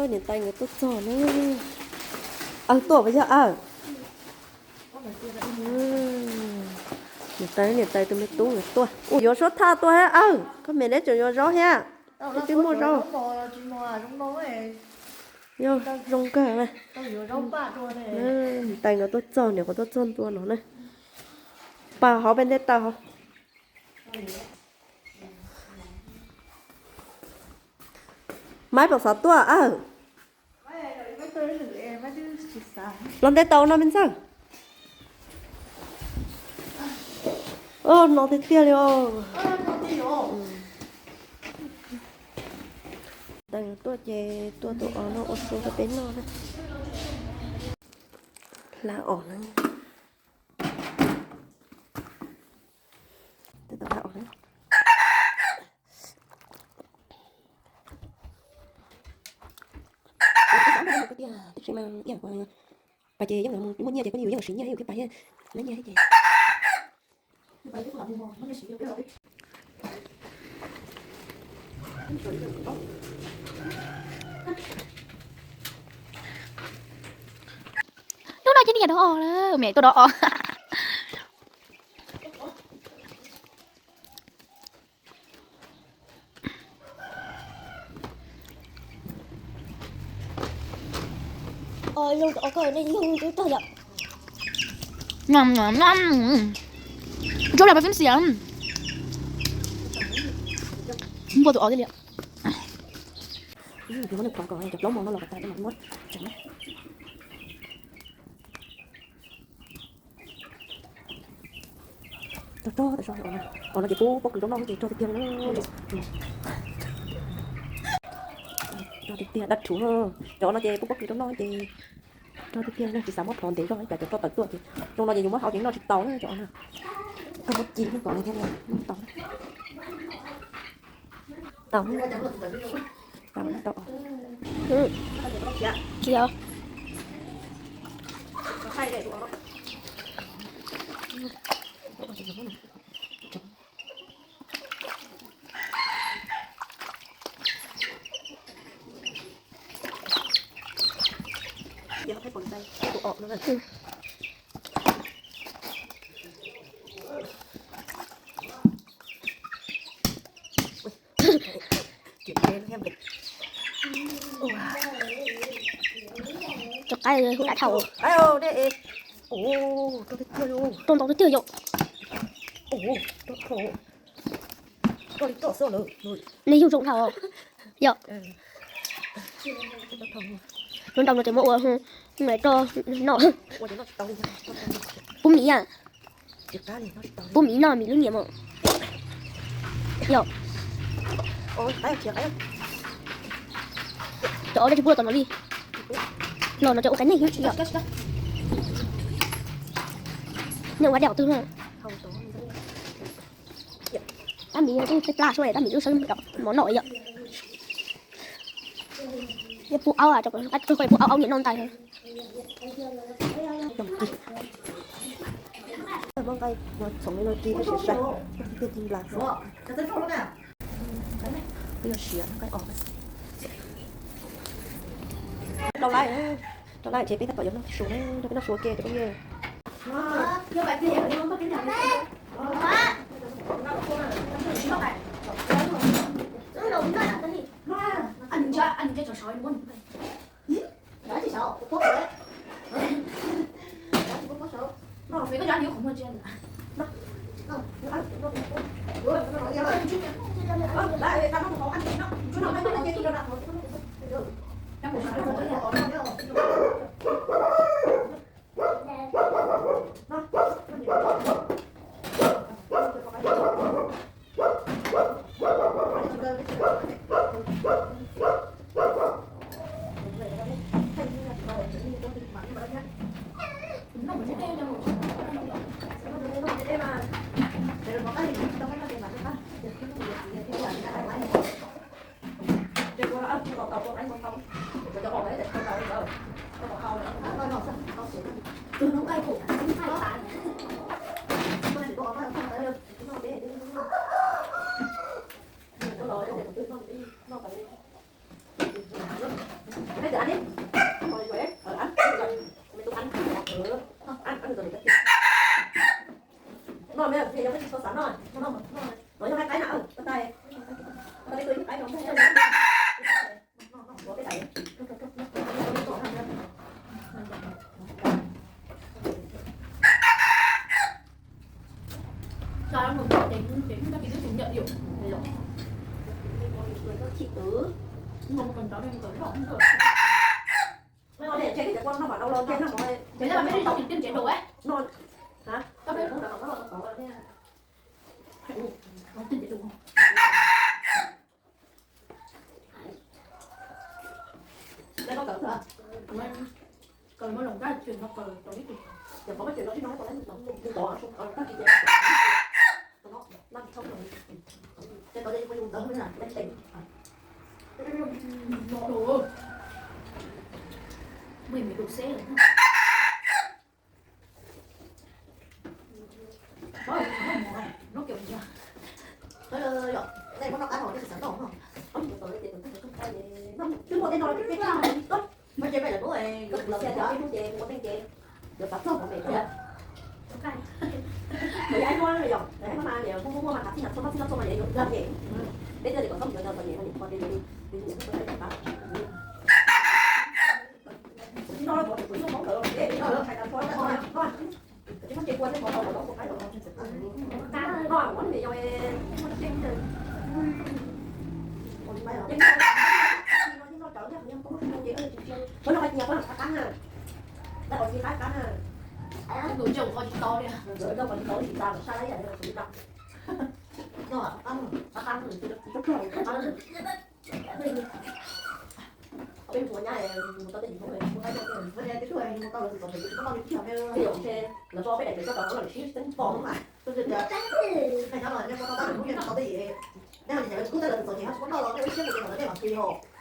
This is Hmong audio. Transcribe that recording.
Niam tais nkawd tuaj txog na. Aw, tuaj puas yog aw? Niam tais, niam tais tus me tub nkawd tuaj. Ua yuav suab thaj tuaj thiab aw. Koj me neb tseem yuav zaub thiab. Twb muaj zaub. Yog zoo kawg. Niam tais nkawd tuaj txog, niam qhuav tuaj txog ntua no na. Pas hauv peb ntej taw hauv. Maiv pom xav tuaj aw. Los nte tau no me ntxawg. No tiag tiag li os. Tais tuaj ces tua tus os no ua su rau peb noj na. Hla os na. Tais tau hla os na. Tiam sis mas ib yam kuv pas ces yeej muaj nyiaj ces koj yeej yuav yeej siv nyiaj ib yam thiab pas thiab, lab nyiaj thiab ces. Hnub no ces nej yog dov os lawm, me tuaj dov os. Zoo, nej zoo twb tog yom. Zoo li peb fib xiam. Npua tus os thiaj li. Muab nws pov kom cov plaub mos no los kom tas, muab tseem na. Rog rog tas zog, os no ces pub pob kws rau noj ces rog tiag tiag li na. Rog tiag tiag dab rhuv, cov no ces pub pob kws rau noj ces rog tiag tiag na, tsis xav muab plhov ntev zog ib tsam cov roj tawm tuaj ces zoo no ces yus muab hau ces noj tsis tau na cov no. Koj muab ci kom nws thiaj li noj tau. Tau, tau, tau. Khiav. Cov qaib hub dam dhau. Rau ntau tiag tiag yom. Nej yug zoo dhau yom. Lub nrau no ces muab ua roj noj. Pub miv, pub miv noj, miv lub nyiam mas. Yom. Cov dab tsi pub los tom no li. Los no cov ua qab neeg xwb yom. Nej ua dab twg na? Tab miv twb tej plab suab, tab miv lub sab mov noj yom. Pub aub, pub aub aub nyiam noj ntais. Muab nqaij txhoov li no ci thiab siav sai, tiaj ci nplas. Twb yuav siav nqaij os. Rau lawm, rau lawm ces peb tab tom yuav noj su na, rau peb noj su ua ke cov phooj ywg. Ces no mov, ces no mov, no, hả? Tao, tao, tao, tao, tao, tao, tao, tao, tao, tao,